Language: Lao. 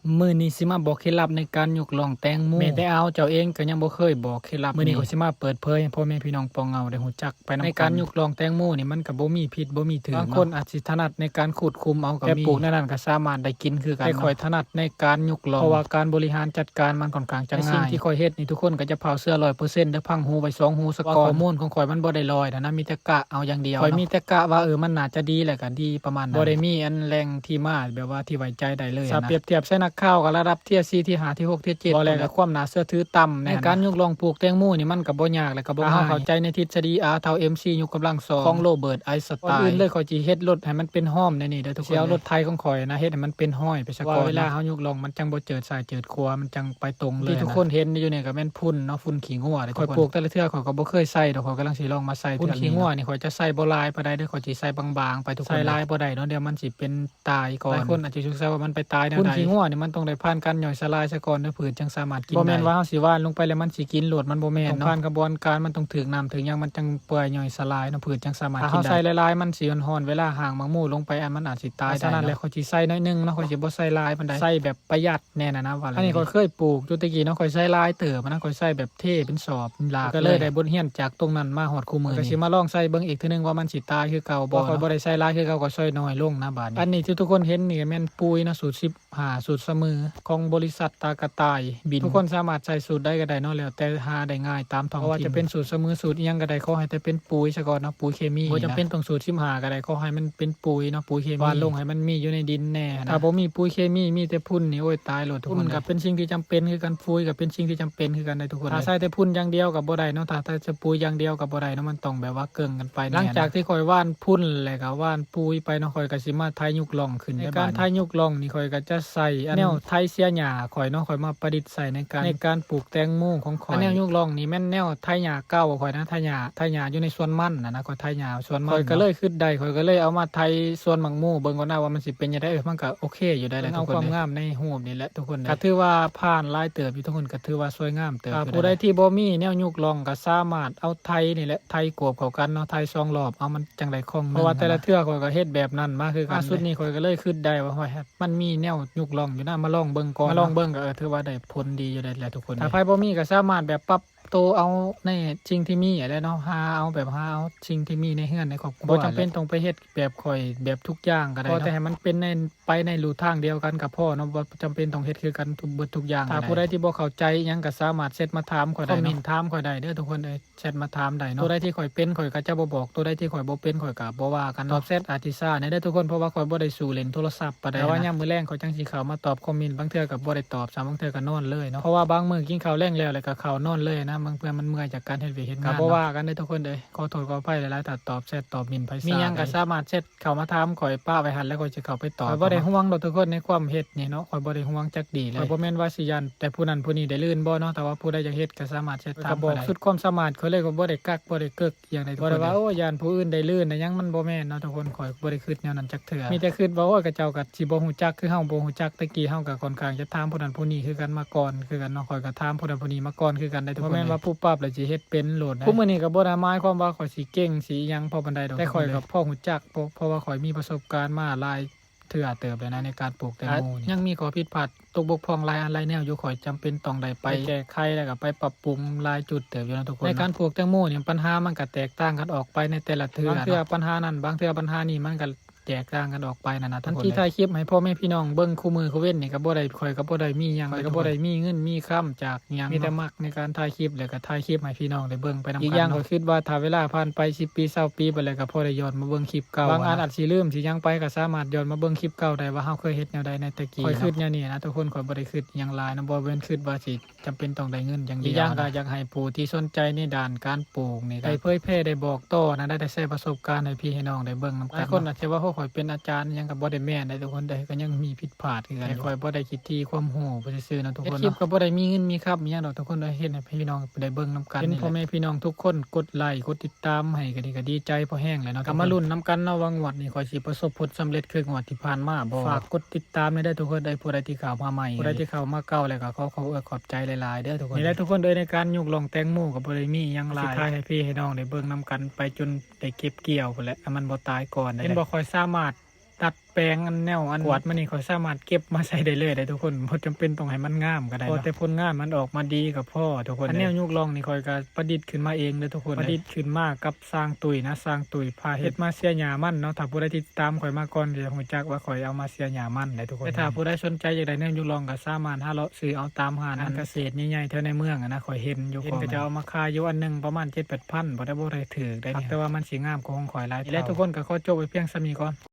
ມື້ນີ້ຊິມາບອກເຄັດລັບໃນການຍົກລ່ອງແຕງໂມ. ແມ້ແຕ່ອ້າວເຈົ້າເອງກໍຍັງບໍ່ເຄີຍບອກເຄັດລັບ. ມື້ນີ້ຂ້ອຍຊິມາເປີດເຜີຍໃຫ້ພໍ່ແມ່ພີ່ນ້ອງປອງເງົາໄດ້ຮູ້ຈັກໄປນຳກັນ. ໃນການຍົກລ່ອງແຕງໂມນີ້ ມັນກໍບໍ່ມີຜິດບໍ່ມີຖືກ. ບາງຄົນອາດຊິຖະໜັດໃນການຂູດຂຸມເອົາກໍມີ, ແຕ່ປູກແນວນັ້ນກໍສາມາດໄດ້ກິນຄືກັນ. ແຕ່ຂ້ອຍຖະໜັດໃນການຍົກລ່ອງ ເພາະວ່າການບໍລິຫານຈັດການມັນຂ້ອນຂ້າງຈະງ່າຍ. ໃນສິ່ງທີ່ຂ້ອຍເຮັດນີ້ ທຸກຄົນກໍຈະພາວເຊື່ອຮ້ອຍເປີເຊັນເດີ້, ພັງຫູໄວ້ສອງຫູສາກ່ອນ. ເພາະວ່າຂໍ້ມູນຂອງຂ້ອຍມັນບໍ່ໄດ້ລອຍນະ, ມີແຕ່ກະເອົາຢ່າງດຽວ. ຂ້ອຍມີແຕ່ກະວ່າ ເອີ ມັນໜ້າຈະດີ ແລ້ວກໍດີປະມານນັ້ນ. ບໍ່ໄດ້ມີອັນແຫຼ່ງທີ່ມາແບບວ່າທີ່ໄວ້ໃຈໄດ້ເລີຍນະ. ຖ້າປຽບທຽບໃສ່ນັກຂ່າວກໍລະດັບເທຍສີ່ ເທຍຫ້າ ເທຍຫົກ ເທຍເຈັດ ບໍ່ແລ້ວກໍຄວາມໜ້າເຊື່ອຖືຕ່ຳ. ໃນການຍົກລ່ອງປູກແຕງໂມນີ້ມັນກໍບໍ່ຍາກ ແລ້ວກໍບໍ່ງ່າຍ. ຖ້າເຮົາເຂົ້າໃຈໃນທິດສະດີ R ເທົ່າ MC ຍົກກຳລັງສອງ ຂອງໂຣເບີດ ໄອນສະໄຕ. ກ່ອນອື່ນເລີຍ ຂ້ອຍຊິເຮັດລົດໃຫ້ມັນເປັນຮອຍແນວນີ້ເດີ້ທຸກຄົນ. ຊິເອົາລົດໄຖຂອງຂ້ອຍນະ ເຮັດໃຫ້ມັນເປັນຮອຍໄປສາກ່ອນ. ເວລາເຮົາຍົກລ່ອງມັນຈັ່ງບໍ່ເຈີດຊ້າຍເຈີດຂວາ, ມັນຈັ່ງໄປຕົງເລີຍນະ. ທີ່ທຸກຄົນເຫັນຢູ່ນີ້ກໍແມ່ນຝຸ່ນເນາະ, ຝຸ່ນຂີ້ງົວເດ້ທຸກຄົນ. ຂ້ອຍປູກແຕ່ລະເທື່ອຂ້ອຍກໍບໍ່ເຄີຍໃສ່ດອກ, ຂ້ອຍກຳລັງຊິລອງມາໃສ່ເທື່ອນີ້. ຝຸ່ນຂີ້ງົວນີ້ຂ້ອຍຈະໃສ່ບໍ່ຫຼາຍປານໃດເດີ້, ຂ້ອຍຊິໃສ່ບາງໆໄປທຸກຄົນ. ໃສ່ຫຼາຍບໍ່ໄດ້ເນາະ, ດຽວມັນຊິເປັນຕາຍກ່ອນ. ຫຼາຍຄົນອາດຈະສົງໄສວ່າມັນໄປຕາຍແນວໃດ. ຝຸ່ນຂີ້ງົວນີ້ມັນຕ້ອງໄດ້ຜ່ານການຍ່ອຍສະລາຍສາກ່ອນເດີ້, ພືດຈັ່ງສາມາດກິນໄດ້. ບໍ່ແມ່ນວ່າເຮົາຊິຫວ່ານລົງໄປແລ້ວມັນຊິກິນໂລດ, ມັນບໍ່ແມ່ນເນາະ. ຕ້ອງຜ່ານຂະບວນການ, ມັນຕ້ອງຖືກນ້ຳຖືກຫຍັງ ມັນຈັ່ງເປື່ອຍຍ່ອຍສະລາຍເນາະ, ພືດຈັ່ງສາມາດກິນໄດ້. ຖ້າເຮົາໃສ່ຫຼາຍໆມັນຊິຮ້ອນໆ, ເວລາຮ່າງໝາກໂມລົງໄປ ອັນມັນອາດຊິຕາຍໄດ້ເນາະ. ສະນັ້ນແຫຼະ ຂ້ອຍຊິໃສ່ໜ້ອຍໜຶ່ງເນາະ, ອັນນີ້ຂ້ອຍຊິບໍ່ໃສ່ຫຼາຍປານໃດ, ໃສ່ແບບປະຢັດແດ່ນະ ວ່າ. ອັນນີ້ຂ້ອຍເຄີຍປູກຢູ່ແຕ່ກີ້ເນາະ, ຂ້ອຍໃສ່ຫຼາຍເຕີບນະ, ຂ້ອຍໃສ່ແບບເທເປັນສອບຫຼາກເລີຍ. ກໍເລີຍໄດ້ບົດຮຽນຈາກຕົງນັ້ນມາຮອດຄູ່ມື້ນີ້. ກໍຊິມາລອງໃສ່ເບິ່ງອີກເທື່ອໜຶ່ງວ່າມັນຊິຕາຍຄືເກົ່າບໍ່. ຂ້ອຍບໍ່ໄດ້ໃສ່ຫຼາຍຄືເກົ່າ, ຂ້ອຍໃສ່ໜ້ອຍລົງນະບາດນີ້. ອັນນີ້ທີ່ທຸກຄົນເຫັນນີ້ແມ່ນປຸ໋ຍເນາະ, ສູດສິບຫ້າ ສູດສະເໝີຂອງບໍລິສັດຕາກະຕ່າຍບິນ. ທຸກຄົນສາມາດໃສ່ສູດໃດກໍໄດ້ເນາະ, ແລ້ວແຕ່ຫາໄດ້ງ່າຍຕາມທ້ອງຖິ່ນ. ບໍ່ວ່າຈະເປັນສູດສະເໝີ ສູດອີ່ຫຍັງກໍໄດ້, ຂໍໃຫ້ແຕ່ເປັນປຸ໋ຍສາກ່ອນເນາະ, ປຸ໋ຍເຄມີ. ບໍ່ຈຳເປັນຕ້ອງສູດສິບຫ້າກໍໄດ້, ຂໍໃຫ້ມັນເປັນປຸ໋ຍເນາະ, ປຸ໋ຍເຄມີ. ຫວ່ານລົງໃຫ້ມັນມີຢູ່ໃນດິນແດ່ນະ. ຖ້າບໍ່ມີປຸ�ຍເຄມີ, ມີແຕ່ຝຸ່ນນີ້ ໂອ້ຍ ຕາຍໂລດທຸກຄົນ. ຝຸ່ນກໍເປັນສິ່ງທີ່ຈຳເປັນຄືກັນ, ຝຸ່ນກໍເປັນສິ່ງທີ່ຈຳເປັນຄືກັນເດ້ທຸກຄົນ. ຖ້າໃສ່ແຕ່ຝຸ່ນຢ່າງດຽວກໍບໍ່ໄດ້ເນາະ, ຖ້າ ຖ້າໃສ່ປຸ໋ຍຢ່າງດຽວກໍບໍ່ໄດ້ເນາະ, ມັນຕ້ອງແບບວ່າເກິ່ງກັນໄປ. ຫຼັງຈາກທີ່ຂ້ອຍຫວ່ານຝຸ່ນແລ້ວກໍຫວ່ານປຸ�ຍໄປເນາະ, ຂ້ອຍກໍຊິມາໄຖຍຸກລ່ອງຂຶ້ນ. ໃນການໄຖຍຸກລ່ອງນີ້ ຂ້ອຍກໍຈະໃສ່ອັນແນວໄຖເສຍຫຍ້າຂ້ອຍເນາະ, ຂ້ອຍມາປະດິດໃສ່ໃນການ ໃນການປູກແຕງໂມຂອງຂ້ອຍ. ອັນແນວຍຸກລ່ອງນີ້ແມ່ນແນວໄຖຫຍ້າເກົ່າຂ້ອຍນະ, ໄຖຫຍ້າ ໄຖຫຍ້າຢູ່ໃນສວນມັນນະນະ, ຂ້ອຍໄຖຫຍ້າສວນມັນ. ຂ້ອຍກໍເລີຍຄິດໄດ້, ຂ້ອຍກໍເລີຍເອົາມາໄຖສວນໝາກໂມເບິ່ງກ່ອນນະ ວ່າມັນຊິເປັນຈັ່ງໃດ. ເອີ ມັນກໍໂອເຄຢູ່ໄດ໋ແຫຼະທຸກຄົນ. ເບິ່ງເອົາຄວາມງາມໃນຮູບນີ້ແຫຼະທຸກຄົນ. ກໍຖືວ່າຜ່ານຫຼາຍເຕີບຢູ່ທຸກຄົນ, ກໍຖືວ່າສວຍງາມເຕີບຢູ່. ຜູ້ໃດທີ່ບໍ່ມີແນວຍຸກລ່ອງ ກໍສາມາດເອົາໄຖນີ້ແຫຼະ, ໄຖກວບເຂົ້າກັນເນາະ, ໄຖສອງລອບ ເອົາມັນຈັ່ງໄດ້ຄອງໜຶ່ງ. ເພາະວ່າແຕ່ລະເທື່ອຂ້ອຍກໍເຮັດແບບນັ້ນມາຄືກັນ. ລ່າສຸດນີ້ຂ້ອຍກໍເລີຍຄິດໄດ້ວ່າ ໂອ້ຍ ມັນມີແນວຍຸກລ່ອງຢູ່ນະ, ມາລອງເບິ່ງກ່ອນ. ມາລອງເບິ່ງກໍ ເອີ ຖືວ່າໄດ້ຜົນດີຢູ່ໄດ໋ແຫຼະທຸກຄົນ. ຖ້າໃຜບໍ່ມີກໍສາມາດແບບປັບໂຕເອົາໃນສິ່ງທີ່ມີຫັ້ນແຫຼະເນາະ, ຫາເອົາແບບ ຫາເອົາສິ່ງທີ່ມີໃນເຮືອນໃນຄອບຄົວ. ບໍ່ຈຳເປັນຕ້ອງໄປເຮັດແບບຂ້ອຍ ແບບທຸກຢ່າງກໍໄດ້ເນາະ, ຂໍແຕ່ໃຫ້ມັນເປັນໃນ ໄປໃນຮູທາງດຽວກັນກໍພໍເນາະ, ບໍ່ຈຳເປັນຕ້ອງເຮັດຄືກັນທຸກ ເບິດທຸກຢ່າງ. ຖ້າຜູ້ໃດທີ່ບໍ່ເຂົ້າໃຈອີ່ຫຍັງກໍສາມາດແຊັດມາຖາມຂ້ອຍໄດ້ເນາະ, ຄອມເມັນຖາມຂ້ອຍໄດ້ເດີ້ທຸກຄົນເອີຍ, ແຊັດມາຖາມໄດ້ເນາະ. ຕົວໃດທີ່ຂ້ອຍເປັນ ຂ້ອຍກໍຈະບໍ່ບອກ, ຕົວໃດທີ່ຂ້ອຍບໍ່ເປັນ ຂ້ອຍກໍບໍ່ວ່າກັນເນາະ. ຕອບແຊັດອາດຊິຊ້າແດ່ເດີ້ທຸກຄົນ, ເພາະວ່າຂ້ອຍບໍ່ໄດ້ສູ້ຫຼິ້ນໂທລະສັບປານໃດນະ. ແຕ່ວ່າຍາມມື້ແລງຂ້ອຍຈັ່ງຊິເຂົ້າມາຕອບຄອມເມັນ, ບາງເທື່ອກໍບໍ່ໄດ້ຕອບຊ້ຳ, ບາງເທື່ອກໍນອນເລີຍເນາະ. ເພາະວ່າບາງມື້ກິນເຂົ້າແລງແລ້ວ ແລ້ວກໍເຂົ້ານອນເລີຍນະ, ບາງເທື່ອມັນເມື່ອຍຈາກການເຮັດວຽກເຮັດງານ. ກໍບໍ່ວ່າກັນເດີ້ທຸກຄົນເອີຍ, ຂໍໂທດຂໍອະໄພຫຼາຍໆ ຖ້າຕອບແຊັດຕອບເມັນໄປຊ້າ. ມີຫຍັງກໍສາມາດແຊັດ ເຂົ້າມາຖາມຂ້ອຍ ປະໄວ້ຫັ້ນ ແລ້ວຂ້ອຍຊິເຂົ້າໄປຕອບ. ຂ້ອຍບໍ່ໄດ້ຫ່ວງດອກທຸກຄົນ ໃນຄວາມເຮັດນີ້ເນາະ, ຂ້ອຍບໍ່ໄດ້ຫ່ວງຈັກດີ້ເລີຍ. ຂ້ອຍບໍ່ແມ່ນວ່າຊິຢ້ານແຕ່ຜູ້ນັ້ນຜູ້ນີ້ໄດ້ລື່ນບໍ່ເນາະ, ແຕ່ວ່າຜູ້ໃດຢາກເຮັດກໍສາມາດເຮັດຕາມ. ກໍບອກສຸດຄວາມສາມາດຂ້ອຍເລີຍ, ຂ້ອຍບໍ່ໄດ້ກັກ ບໍ່ໄດ້ເກີກອີ່ຫຍັງໃດທຸກຄົນເດ້. ບໍ່ໄດ້ວ່າ ໂອ້ ຢ້ານຜູ້ອື່ນໄດ້ລື່ນ ອີ່ຫຍັງ ມັນບໍ່ແມ່ນເນາະທຸກຄົນ, ຂ້ອຍບໍ່ໄດ້ຄິດແນວນັ້ນຈັກເທື່ອ. ມີແຕ່ຄິດວ່າ ໂອ້ຍ ເຂົາເຈົ້າກໍຊິບໍ່ຮູ້ຈັກຄືເຮົາບໍ່ຮູ້ຈັກ, ແຕ່ກີ້ເຮົາກໍຄ່ອນຂ້າງຈະຖາມຜູ້ນັ້ນຜູ້ນີ້ຄືກັນມາກ່ອນຄືກັນເນາະ, ຂ້ອຍກໍຖາມຜູ້ນັ້ນຜູ້ນີ້ມາກ່ອນຄືກັນໄດ໋ທຸກຄົນ. ບໍ່ແມ່ນວ່າປຸບປັບແລ້ວຊິເຮັດເປັນໂລດນະ. ທຸກມື້ນີ້ກໍບໍ່ໄດ້ໝາຍຄວາມວ່າຂ້ອຍຊິເກັ່ງຊິອີ່ຫຍັງ ເພາະປານໃດດອກ, ແຕ່ຂ້ອຍກໍພໍຮູ້ຈັກ ເພາະ ເພາະວ່າຂ້ອຍມີປະສົບການມາຫຼາຍເທື່ອເຕີບແລ້ວນະ ໃນການປູກແຕງໂມນີ້. ຍັງມີຂໍ້ຜິດພາດຕົກບົກຜ່ອງຫຼາຍອັນຫຼາຍແນວຢູ່, ຂ້ອຍຈຳເປັນຕ້ອງໄດ້ໄປແກ້ໄຂ ແລ້ວກໍໄປປັບປຸງຫຼາຍຈຸດເຕີບຢູ່ນະທຸກຄົນ. ໃນການປູກແຕງໂມນີ້ ບັນຫາມັນກໍແຕກຕ່າງກັນອອກໄປໃນແຕ່ລະເທື່ອ, ບາງເທື່ອບັນຫານັ້ນ ບາງເທື່ອບັນຫານີ້ ມັນກໍ ແຕກຕ່າງກັນອອກໄປນັ້ນນະທຸກຄົນ. ອັນທີ່ຖ່າຍຄລິບໃຫ້ພໍ່ແມ່ພີ່ນ້ອງເບິ່ງຄູ່ມື້ຄູ່ເວັນນີ້ ກໍບໍ່ໄດ້ ຂ້ອຍກໍບໍ່ໄດ້ມີຫຍັງ ຂ້ອຍກໍບໍ່ໄດ້ມີເງິນມີຄຳຈາກຫຍັງ, ມີແຕ່ມັກໃນການຖ່າຍຄລິບ ແລ້ວກໍຖ່າຍຄລິບໃຫ້ພີ່ນ້ອງໄດ້ເບິ່ງໄປນຳກັນ. ອີກຢ່າງ ຂ້ອຍຄິດວ່າຖ້າເວລາຜ່ານໄປສິບປີ ຊາວປີໄປແລ້ວ ກໍພໍໄດ້ຍ້ອນມາເບິ່ງຄລິບເກົ່າ. ບາງອັນອາດຊິລືມຊິຫຍັງໄປ ກໍສາມາດຍ້ອນມາເບິ່ງຄລິບເກົ່າໄດ້ວ່າເຮົາເຄີຍເຮັດແນວໃດໃນແຕ່ກີ້. ຂ້ອຍຄິດແນວນີ້ນະທຸກຄົນ, ຂ້ອຍບໍ່ໄດ້ຄິດຫຍັງຫຼາຍນະ, ບໍ່ແມ່ນຄິດວ່າຊິ ຈຳເປັນຕ້ອງໄດ້ເງິນຢ່າງດຽວ. ອີກຢ່າງກໍຢາກໃຫ້ຜູ້ທີ່ສົນໃຈໃນດ້ານການປູກນີ້ ໄດ້ເຜີຍແຜ່ ໄດ້ບອກຕໍ່ນະ, ໄດ້ ໄດ້ແຊປະສົບການໃຫ້ພີ່ໃຫ້ນ້ອງໄດ້ເບິ່ງນຳກັນ. ຫຼາຍຄົນອາດຈະວ່າ ໂອ້ ຂ້ອຍເປັນອາຈານຫຍັງ ກໍບໍ່ໄດ້ແມ່ນເດ້ທຸກຄົນເດ້, ກໍຍັງມີຜິດພາດຄືກັນ. ແຕ່ຂ້ອຍບໍ່ໄດ້ຄິດທີ່ຄວາມຮູ້ໄປຊື່ໆເນາະທຸກຄົນເນາະ. ເຮັດຄລິບກໍບໍ່ໄດ້ມີເງິນມີຄຳອີ່ຫຍັງດອກທຸກຄົນເດ້, ເຮັດໃຫ້ພີ່ນ້ອງໄດ້ເບິ່ງນຳກັນ. ເຫັນພໍ່ແມ່ພີ່ນ້ອງທຸກຄົນກົດໄລກົດຕິດຕາມໃຫ້ ກໍດີ ກໍດີໃຈພໍແຮງແລ້ວເນາະ. ກໍມາລຸ້ນນຳກັນເນາະ ວ່າງວດນີ້ຂ້ອຍຊິປະສົບຜົນສຳເລັດຄືງວດທີ່ຜ່ານມາບໍ່. ຝາກກົດຕິດຕາມແດ່ເດີທຸກຄົນເດີ, ຜູ້ໃດທີ່ເຂົ້າມາໃໝ່ ຜູ້ໃດທີ່ເຂົ້າມາເກົ່າແລ້ວກໍຂໍຂອບອົກຂອບໃຈຫຼາຍໆເດີທຸກຄົນ. ນີ້ແຫຼະທຸກຄົນເດີ, ໃນການຍົກລ່ອງແຕງໂມກໍບໍ່ໄດ້ມີຫຍັງຫຼາຍ, ຊິຖ່າຍໃຫ້ພີ່ໃຫ້ນ້ອງໄດ້ເບິ່ງນຳກັນໄປຈົນໄດ້ເກັບກ່ຽວພຸ້ນແຫຼະ, ໃຫ້ມັນບໍ່ຕາຍກ່ອນ. ເຫັນບໍ່, ຂ້ອຍສາມາດຕັດ ແປງອັນແນວອັນກວາດມັນນີ້ ຂ້ອຍສາມາດເກັບມາໃຊ້ໄດ້ເລີຍເດ້ທຸກຄົນ ບໍ່ຈຳເປັນຕ້ອງໃຫ້ມັນງາມກໍໄດ້ ຂໍແຕ່ຜົນງານມັນອອກມາດີກໍພໍທຸກຄົນ. ອັນແນວຍຸກລ່ອງນີ້ ຂ້ອຍກໍປະດິດຂຶ້ນມາເອງເດີທຸກຄົນ ປະດິດຂຶ້ນມາກັບຊ່າງຕຸ້ຍນະ ຊ່າງຕຸ້ຍພາເຮັດ ມາເສຍຫຍ້າມັນເນາະ. ຖ້າຜູ້ໃດຕິດຕາມຂ້ອຍມາກ່ອນ ກໍຈະຮູ້ຈັກວ່າຂ້ອຍເອົາມາເສຍຫຍ້າມັນເດ້ທຸກຄົນ. ແຕ່ຖ້າຜູ້ໃດສົນໃຈຢາກໄດ້ແນວຍຸກລ່ອງ ກໍສາມາດຫາເລາະຊື້ເອົາຕາມຮ້ານອັນກະເສດໃຫຍ່ໆ ແຖວໃນເມືອງຫັ້ນນະ ຂ້ອຍເຫັນຢູ່ ເຫັນເຂົາເຈົ້າເອົາມາຂາຍຢູ່ອັນໜຶ່ງປະມານເຈັດແປດພັນ ບໍ່ໄດ້ ບໍ່ໄດ້ຖືກໄດ໋ນີ້ ແຕ່ວ່າມັນຊິງາມກວ່າຂອງຂ້ອຍຫຼາຍເທົ່າ. ແລະທຸກຄົນ ກໍຂໍຈົບໄວ້ພຽງສ່ຳນີ້ກ່ອນ.